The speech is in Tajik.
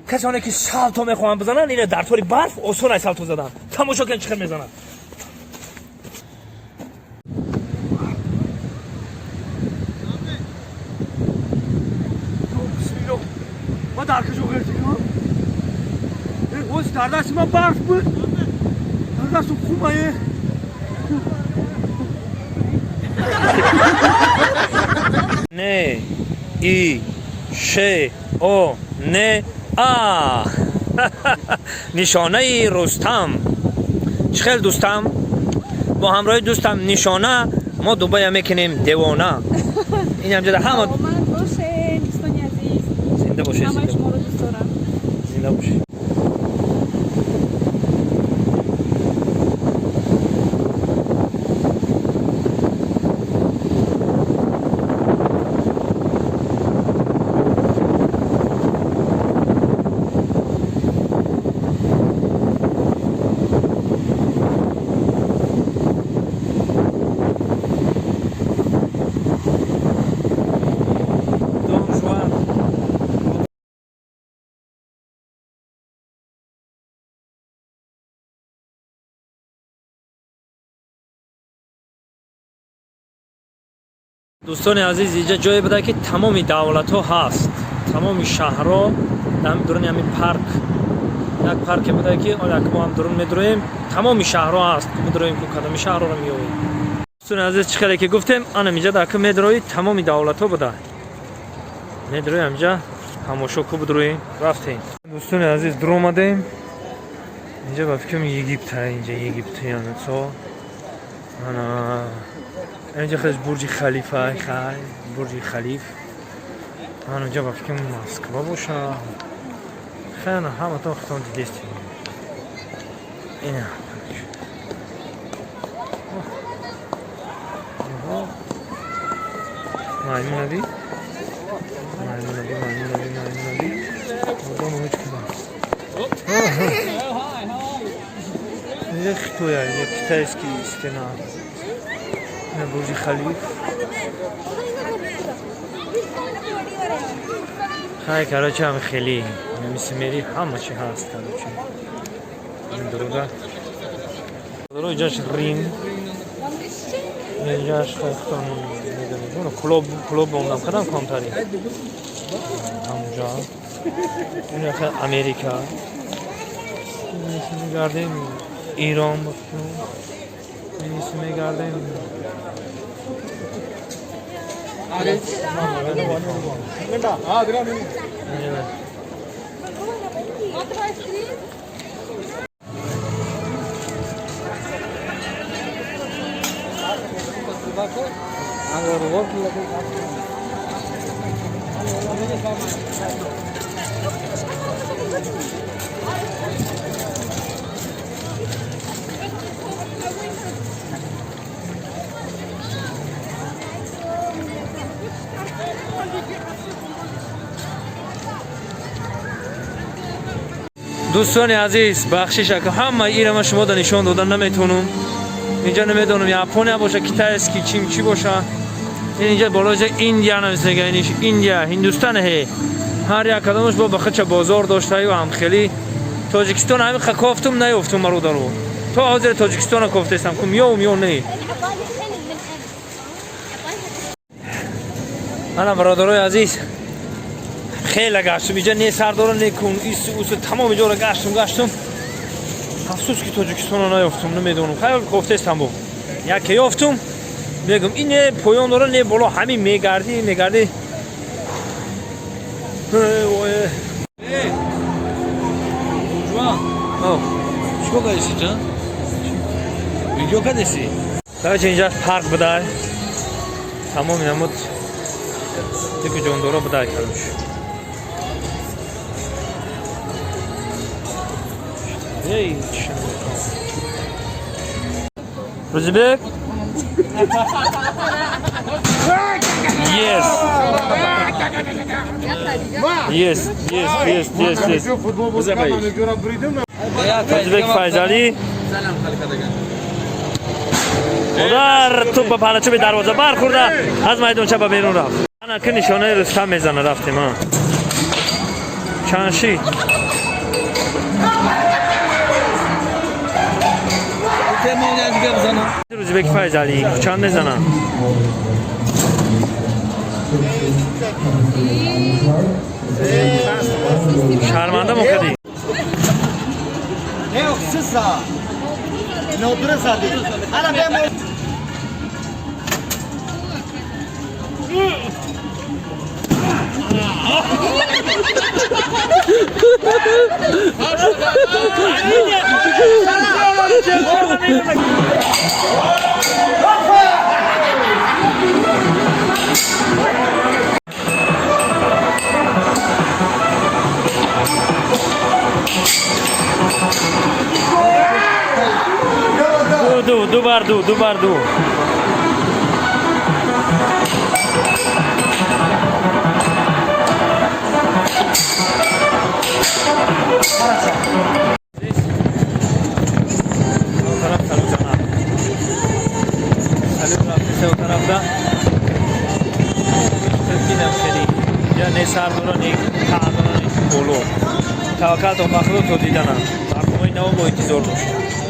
Касоне ки салто мехоҳанд бизананд, ина дар тори барф осон ай салто задан. Тамошо кунед, чӣ хел мезанад. Бисмиллоҳ, ма дар куҷо ғелтидам? Оз дар дасти ман барф буд, дар дастум хумае. Не, И, Ш, О, Н, А. Нишонаи Рустам. Чӣ хел, дӯстам? Бо ҳамроҳи дӯстам Нишона мо Дубая мекунем девона. Ин ҳамҷода ҳама. Саломат бошед, дӯстони азиз. Зинда бошед. Ҳамаи Зинда. шуморо дӯст дорам. Зинда бошед. Дон Жуан. Дӯстони азиз, инҷа ҷое буда, ки тамоми давлатҳо ҳаст, тамоми шаҳрҳо дар дуруни ҳамин парк. Як парке буда, ки оля мо ҳам дурун медуроем, тамоми шаҳрҳо ҳаст. Медуроем, ку кадоми шаҳрҳоро меёбем. Дӯстони азиз, чӣ хеле ки гуфтем, анам инҷа дар ку медурои, тамоми давлатҳо буда. Медурои, ҳаминҷа тамошо ку, бидуроем. Рафтем, дӯстони азиз, дуромадем. Инҷа ба фикрам Египта, инҷа египтиянцо. Ана инҷа хеле Бурҷи Халифа, хай, Бурҷи Халиф. Ана инҷа ба фикрам Москва боша. Хай, ана ҳаматон худтон дидестем. Ина маймунаби, маймунаби, маймунаби, маймунаби, одам ҳеҷ кунам. Инҷа Хитоя, инҷа китайский стена. Ина Бурҷи Халиф. Хай, короче, ҳам хеле мисимери ҳама чи ҳаст, короче. Ин дуруда. Дуро, инҷаш Рим. Инҷаш худтон медонед. Оно клуб, клуб омдам кардам камтари. Ҳамҷа. Ин Америка. Мегардем, Ирон бошем. Мегардем. Инҷа. Дӯстони азиз, бахшиш, ака, ҳама ира ман шумо да нишон додан наметавонам. Инҷа намедонам, Япония боша, китайский чим чӣ боша. Ин инҷа болоҷа Индия нависага, иниш Индия, Ҳиндустан. Ҳе, ҳар як кадомаш бо ба худша бозор доштаю. Ҳам хеле Тоҷикистон ҳамин ха кофтум, наёфтум, бародару. То ҳозир Тоҷикистона кофтестам, ку миёвум ё не. Ана, бародарои азиз, хеле гаштум инҷа, не сардора, не кун ису усу, тамоми ҷоро гаштум, гаштум. Афсӯс, ки Тоҷикистонро наёфтум. Намедонам, хайр, кофтестам, бо яке ёфтум, мегум, ин не поён дора, не боло, ҳамин мегардӣ, мегардӣ. Ой. Жуан, чикор кардеси ҷа? Видео кардеси? Короче, инҷа парк будай, тамоми намуд дику ҷондоро будай, короче. Эй, чӣ Рӯзибек? Yes. Yes. Рӯзибек Файзалӣ. Удар, туп ба паҳлачӯби дарвоза бархӯрда, аз майдонча ба берун рафт. Ана ки нишонаи Рустам мезана, рафтем. А Чанд шид? Рӯзибеки Файзалӣ чанд мезананд? Шарманда мо кардӣ. Не, сиза. Нодура зади. Ана бемо. Ду, ду, ду бар ду, ду бар ду. Он тараф салют занад. Салют рафтиса у тарафда. Дидам, хеле я не сар дора, не таъ дора, не боло. Таваккалтон ба Худо, то диданам. Барномаи наво бо интизор бошед.